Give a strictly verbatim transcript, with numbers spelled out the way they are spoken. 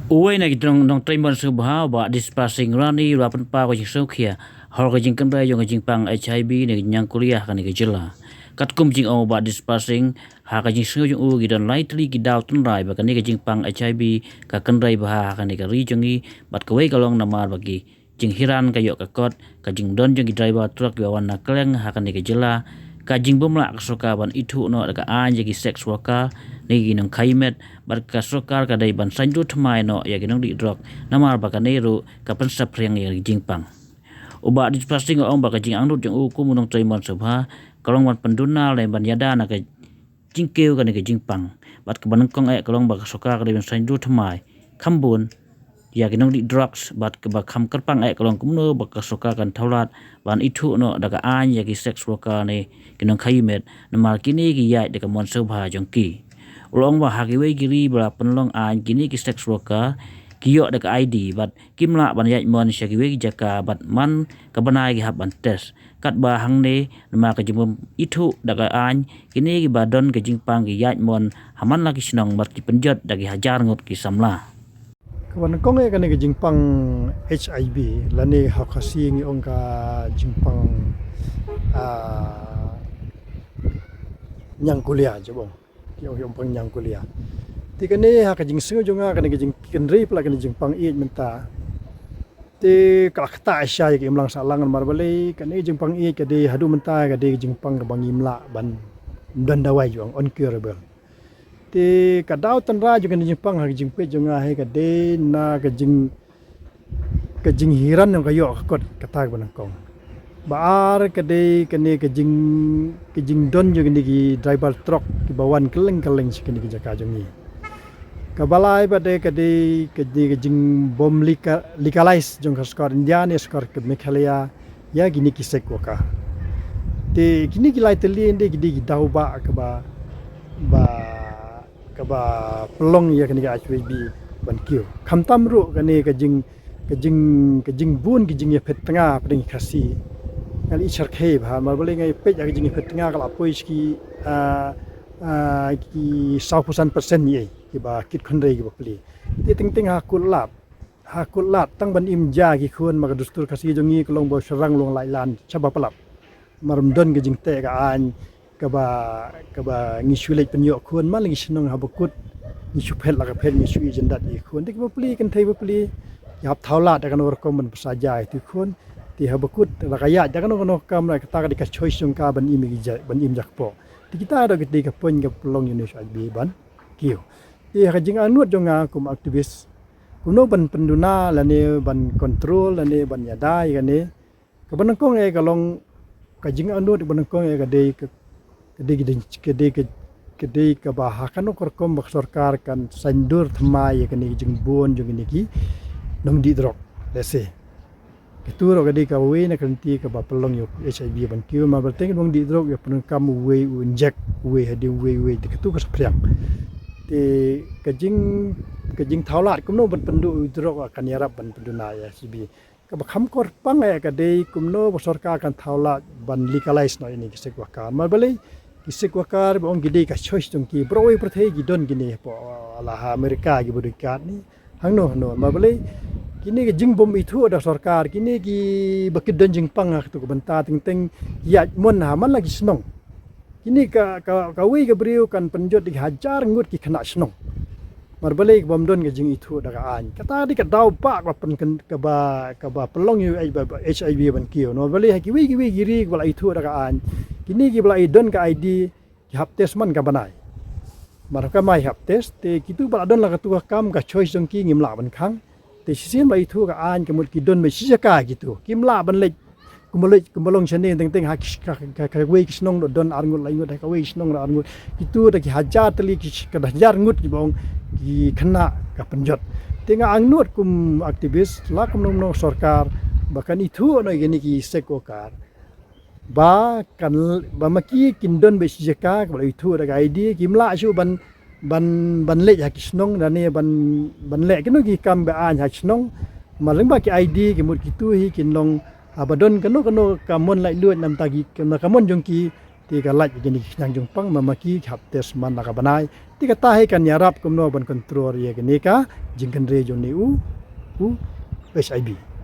Uwei na ki nongtrei mon sngewbha, Bah Dispasing Rani, u la pynpaw ka jingsngewkhia halor ka jingkynrei jong ka jingpang HIV ne ka jingkulia ha kane ka jylla. Katkum jingong u Bah Dispasing, ha ka jingsngew jong u ki don lai tylli ki daw tynrai ba kane ka jingpang HIV ka kynrei bha ha kane ka ri jong ngi, bad kawei ka long namar ba ki jinghiran ka ïoh ka kot, ka jingdon jong ki driver truck kiba wan na kylleng ha kane ka jylla, ka jingbymlah ka sorkar ban ithuh noh da ka aiñ ïa ki sex worker ne ki nongkhaïi met, bad ka sorkar ka dei ban saiñdur thymmai noh ïa ki nongdih drok, namar ba kane ruh ka pynsaphriang ïa ki jingpang. U Bah Dispasing u ong ba ka jingangnud jong u kum u nongtrei mon sngewbha ka long ban pynduna lane ban ïada na ka jingkiew kane ka jingpang. Bad kaba nyngkong eh ka long ba ka sorkar ka dei ban saiñdur thymmai kham bun ïa ki nongdih drugs, bad kaba kham kyrpang eh ka long kumno ba ka sorkar kan thaw lad ban ithuh noh da ka aiñ ïa ki sex worker ne ki nongkhaïi met, namar kine ki ïaid da ka mon sngewbha jong ki. U la ong ba ha kiwei ki ri ba la pynlong aiñ, kine ki sex worker ki ïoh da ka ID bad kim lah ban ïaid mon sha kiwei ki jaka, bad man ka bnai ki hap ban test. Katba hangne, namar ka jingbym ithuh da ka aiñ, kine kiba don ka jingpang ki ïaid mon ha man la ki shnong bad ki pynjot da ki hajar ngut ki samla. Kaba nyngkong eh kane ka jingpang HIV, lane ha Khasi ngi ong ka jingpang, ah, ñiangkulia, jubong. Ki ong, ki ong pang ñiangkulia. Te kane ha ka jingsngew jong nga, kane ka jingkynrei palat kane jingpang ïeit mynta. Te ka la ktah sha ïa ka imlang sahlang, namar balei kane ka jingpang ïeit ka dei haduh mynta ka dei ka jingpang kaba ngim lah ban don dawai, jong, uncurable. Te ka daw tynrai jong kane ka jingpang ha ka jingpeit jong nga hi ka dei na ka jing ka jinghiran jong ka ïoh ka kot, kata kaba nyngkong. Ba ar ka dei kane ka jing, ka jingdon jong kine ki driver truck kiba wan kylleng kylleng sha kine ki jaka jong ngi. Kaba lai pat de ka dei, ka dei ka jingbym legal, legalize jong ka sorkar India ne sorkar ka Meghalaya ïa kine ki sex worker. Te kine ki lai tylli de ki dei ki daw ba kaba, ba kaba pynlong ïa kane ka HIV ban kiew. Khamtam ruh kane ka jing, ka jing, ka jingbun ki jingïaphet tnga hapdeng ki Khasi. Nga la i shyrkhei bha, namar balei nga ïapeit ïa ka jingïaphet tnga ka la poi sha ki, ah, ah, ki sawphew san percent ïa kiba kit khynrei kiba plie. Te teng teng ha kut lad, ha kut lad tang ban im ja ki khun, ma ka dustur Khasi jong ngi ka long ba shynrang long laitlan shaba palat. Namar ym don ka jingteh ka aiñ, kaba, kaba ngi shu leit pynïoh khun man la ki shnong, haba kut ngi shu phet la ka phet, ngi shu ïeit jyndat ïa ki khun. Te kiba plie, kynthei ba plie, ki hap thaw lad da kano ka rukom ban pynsaja ïa ki khun. Te haba kut la ka ïaid da kano kano ka kam, la kata ka dei ka choice jong ka ban im ïa ki ja, ban im jakpoh. Te kita dei ki dei ka point kaba pynlong ïa une u HIV ban kiew. Te ha ka jingangnud jong nga kum activist, kumno ban pynduna lane ban control lane ban ïada ïa kane. Kaba nyngkong eh ka long, ka jingangnud kaba nyngkong eh ka dei ka, ka dei, ka dei, ka dei, ka, ka dei kaba ha kano ka rukom ba ka sorkar kan saiñdur thymmai ïa kane ka jingbun jong kine ki nongdih drok. Let's say, kito ruh ka dei kawei na ka lynti kaba pynlong ïa u HIV ban kiew, namar ba teng nongdih drok ïa pyndonkam uwei u injek uwei hadien uwei uwei, te kito ka saphriang. Te ka jing, ka jingthaw lad kumno ban pynduh u drok kan ïarap ban pynduna ïa HIV. Kaba kham kyrpang eh ka dei kumno ba sorkar kan thaw lad ban legalize noh ïa kine ki sex worker. Namar balei ki sex worker ba ong ki dei ka choice jong ki, baroh kawei pyrthei ki don kine, hapoh la ha America kiba dei kat ne hangno hangno. Namar balei kine ki jingbym ithuh da sorkar, kine kiba ki don jingpang ha kato ka bynta, teng teng ïaid mon ha man la ki shnong. Kine ka, ka, kawei ka briew kan pynjot da ki hajar ngut ki khynnah shnong. Namar balei? Kaba ym don ka jingithuh da ka aiñ. Kata dei ka daw ba kaba pyn, kaba, kaba pynlong ïa u HIV ban kiew. Namar balei ha kiwei kiwei ki ri kiba la ithuh da ka aiñ, kine kiba la i don ka ID ki hap test man ka bnai. Namar ka mai hap test, te kito ba la don la kato ka kam, ka choice jong ki, ngim lah ban khang. Te shisien ba ithuh ka aiñ, ka mut ki don beit shi jaka kito, kim lah ban leit kumba leit kumba long shane, teng teng ha ki, ka, ka, kawei ki shnong don ar ngut lai ngut, ha kawei ki shnong don ar ngut. Kito da ki hajar tylli, ki, ka da hajar ngut kiba ong ki khynnah ka pynjot. Te nga angnud kum activist, la kumno kumno sorkar ba kan ithuh noh ïa kine ki sex worker, ba kan, ba ma ki kin don beit shi jaka kaba la ithuh da ka ID, kim lah shuh ban, ban, ban leit ha ki shnong, lane ban, ban leh kino ki kam be-aiñ ha ki shnong. Namar lyngba ki ID, ki mut kito hi kin long, haba don kano kano ka mon laitluid na ka bynta ki, na ka mon jong ki, te ka lait ïa kine ki khñiang jingpang ma ma ki ki hap test man la ka bnai. Te kata hi kan ïarap kumno ban control ïa kane ka jingkynre jong ne u u HIV.